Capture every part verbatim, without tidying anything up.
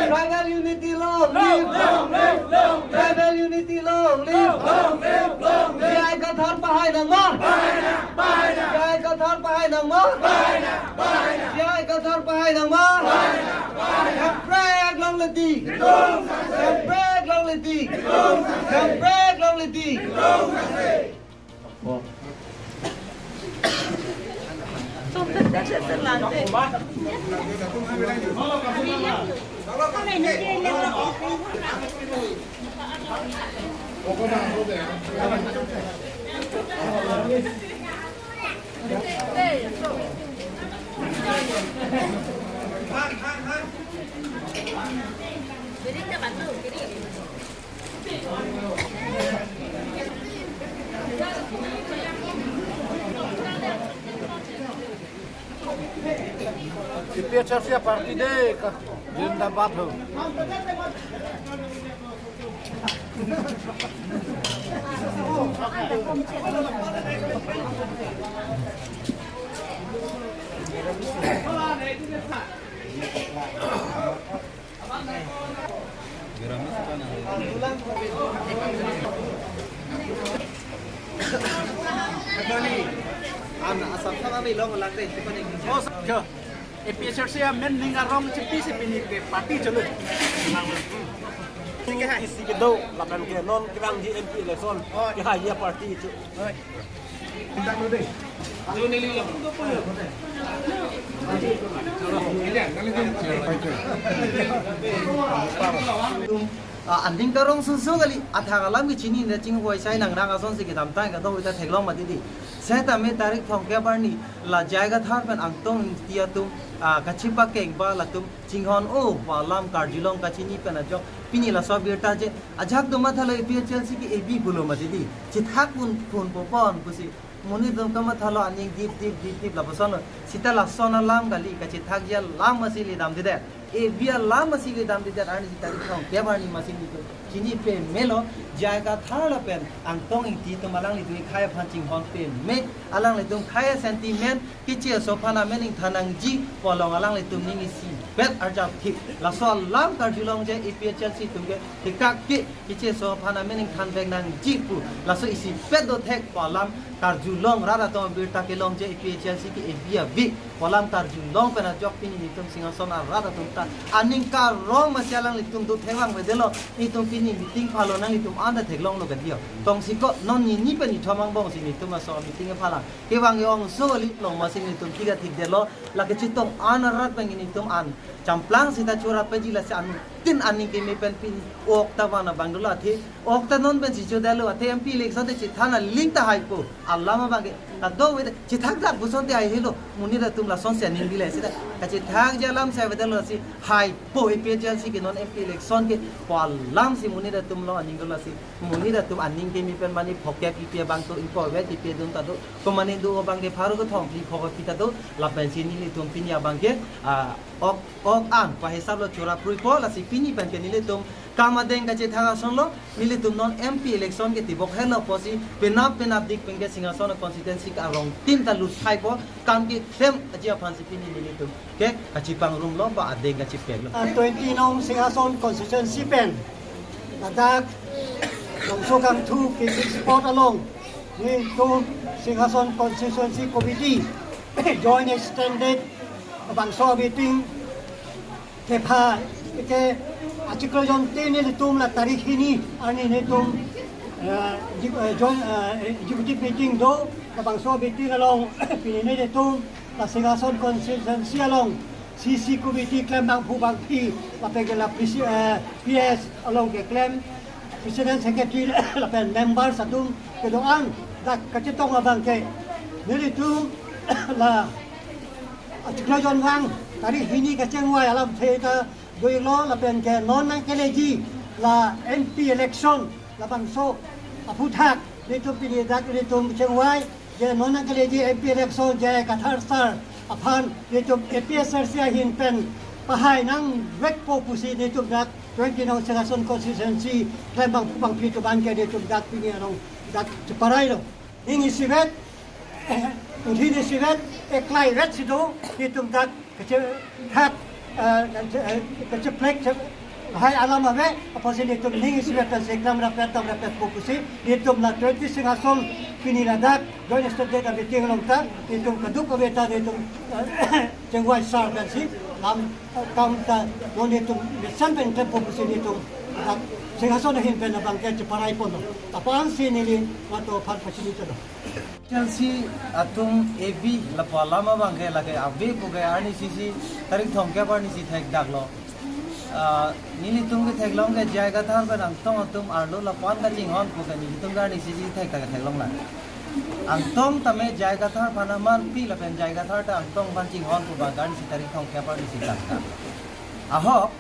Tribal unity long live! Long live! Long live! Tribal unity long live! Long live! Long live! J I Kathar pahai nangma! Pahai nang! Pahai nang! J I Kathar pahai nangma! Pahai nang! Pahai nang! J I Kathar pahai nangma! Pahai nang! Pahai nang! Hemprek longle di! Hemprek longle di! Hemprek longle di! APHLC party de ka zindabad ho. An asap sana ni long lang deh, cuma yang bisa. Oh, sa-, jo. APHLC amen ning arong chipi si pini ke party cholo. Isi kedo, lapen ke non kevangji MP election, kehaiya party chu. Ah, aning karong susu kali, athak alam kechini ne chinghuai sai nang nang ason si kedamtang kadokave ta theklong mati di. Setame tarik thomkep arni la J I Kathar pen Angtong Engti atum, ah, kachipakeng ba latum chinghon o, pu alam karjulong kachini pen ajok pini laso abirta je ajak do mathalo APHLC ke A B pulo mati di. Chithak pun pun popon pusi monit atum kamathalo aning dip dip dip dip lapuson lo. Sita lason alam kali, kachithakji alam masi ledamdedet. A B alam masi ledamdedet, arni sita ri thomkep arni masi nitum chini pemelo, J I Kathar lapen Angtong Engti atum alanglitum khei aphan chinghon peme, alanglitum khei sentiment kecheso aphan amen ingthan nangji pu along alanglitum ning isipet arjap thip. Laso alam karjulong je APHLC atum ke thekak ke kecheso aphan amen ingthan vek nangji pu laso isipet do thek pu alam karjulong rat atum abirta kelong je APHLC ke A B ave pu alam karjulong pen ajok pini nitum Singhason arat atum ta aning karong masi alanglitum do thek vangvedetlo, nitum pini meeting phalo nanglitum anta theklonglo kadi ho. Tongsi ko non nini pen ithom angbong si nitum laso meeting phalang kevang yong so li long masi nitum thik athik detlo, lake chetong an arat pen nitum an champlang sita chora peji lasi anuttin aning keme pen pini ok ta vang abang dolo athe, ok ta non pensi chodetlo athe MP election te chethan aling ta haipo. Alam abang ke kadokave chethak dak puson te haihelo, monit atum lasonsi aning bile sita kachethakji alam si avedetlo si haipo APHLC ke non MP election ke pu alam si monit atum along aning dolo si monit atum aning keme pen mane phokep pipi abang to ingkoi vet pipi dun ta do. Komane do abang ke pharo kethom phli phokep pi ta do. Lapensi nelitum pini abang ke, ah, ok, ok an pa hisap lo chora pruipo, lasi pini pen ke nelitum kam adeng kachethak ason lo, nelitum non MP election ke tibok helo pusi penap penap dik pen ke Singhason constituency ke arongtin ta lut haipo, kam keklem aji aphan si pini nelitum ke kachipangrumlo ba adeng kachipeklo. Ah, twenty nong Singhason constituency pen ladak Bangso Kangthu picnic spot along nitum Singhason constituency committee joint extended bangso meeting kepha ke achiklo jon tin nelitum la tarik hini arni nitum, eh, exec-, eh, joint, eh, executive meeting do, labangso meeting along pini nitum la Singhason constituency along C C committee klem bangphu bangphi, lapen ke la P C, eh, P S along keklem, president secretary lapen members atum kedo-an dak kachetong abang ke nelitum la achiklo jon vang tarik hini kachingvai alamthe ta doilo, lapen ke non nangkeleji la MP election labangso aphuthak nitum pini dak nitum chingvai je non nangkeleji MP election J I Kathar sir aphan nitum APHLC ahin pen pahai nangvekpo pusi nitum dak twenty nong Singhason constituency klem bangphu bangphi atum an ke nitum dak pini along dak cheparailo. Ning isivet, uthi isivet, eklai vet si do, nitum dak kachethak eh, eh, kacheplek che-, hai alam ave, apotsi nelitum ning isivet pensi klam rapet, dam rapetpo pusi, nelitum la twenty Singhason pini ladak, Joint State Leader meeting along ta, nelitum kaduk ave ta nelitum, eh, chingvai sar pensi, lam, eh, kam ta, non nelitum mesen pen klempo pusi nelitum, dak Singhason ahin pen abangke cheparai ponlo. Lapu-ansi neli mato aphan pachini chotlo. Chelsea atum A B lapu alam abangke lake ave puke arnisi si tarik thomkep arnisi thekdaklo. Ah, nelitum ketheklong ke J I Kathar pen Angtong atum arlo lapu-an kachinghon puke nelitum ke arnisi si thek ta ketheklong la. Angtong tame J I Kathar aphan amarpi lapen J I Kathar ta Angtong aphan chinghon pu abang arnisi tarik thomkep arnisi thekdak. Ahok,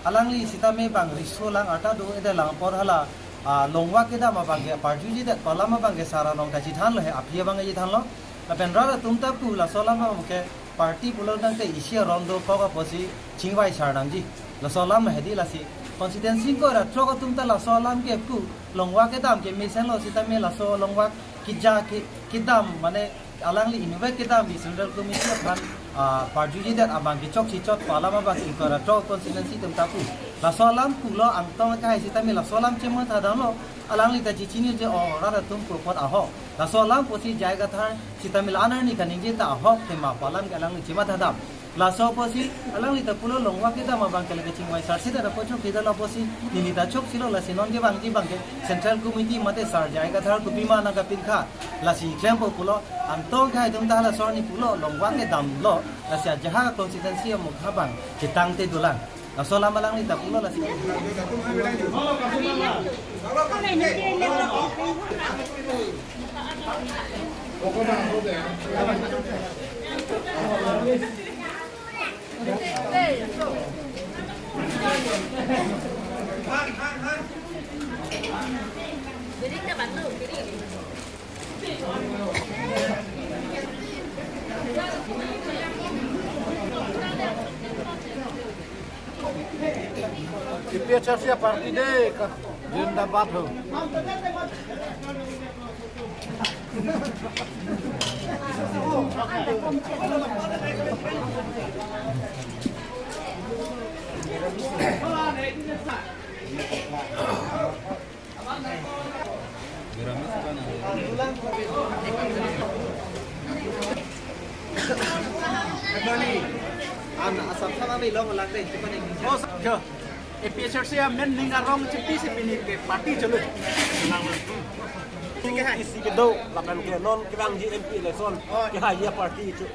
alangli sitame bang riso lang ata do-edet lang apor hala, ah, longvak kedam abangke parjujidet pu alam abangke sar along ta chethanlo he, aphi abangke chethanlo. Lapen rat atum ta pu laso alam abangke party pulo tangte isi aron dokok apotsi chingvai sar nangji. Laso alam hedi lasi constituency ingkoi ra throk atum ta laso alam ke pu longvak kedam ke mesenlo sitame laso longvak keja ke kedam mane alangli inutvet kedam di Central Committee aphan, ah, parjujidet abang kechok chichot pu alam abang ingkoi ra throk constituency atum ta pu. Laso alam pulo Angtong akai sitame laso alam chematha damlo, alangli ta chechiniji, o rat atum pu apot ahok. Laso alam pusi J I Kathar sitame la-an arni kaningje ta ahok tema pu alam ke alangli chematha dam. Laso apotsi alangli ta pulo longvak kedam abangke lake chingvai sar seta ta pochok kedam lo apotsi neli ta chokchelo lasi non kevangji abangke Central Committee mate sar J I Kathar kopima nangkapinkha lasi klempo pulo Angtong akai atum ta laso arni pulo longvak kedamlo lasi ajahak constituency amokha abang chetangte dolang. Laso alam alangli ta pulo lasi. APHLC party de ka zindabad ho. An asap sama belong lang deh, cuma yang bisa. Oh, yo. APHLC amen ning arong chipi si pini ke party cholo. Isi kedo, lapen ke non kevangji M P election, oh, kehaiya party chu.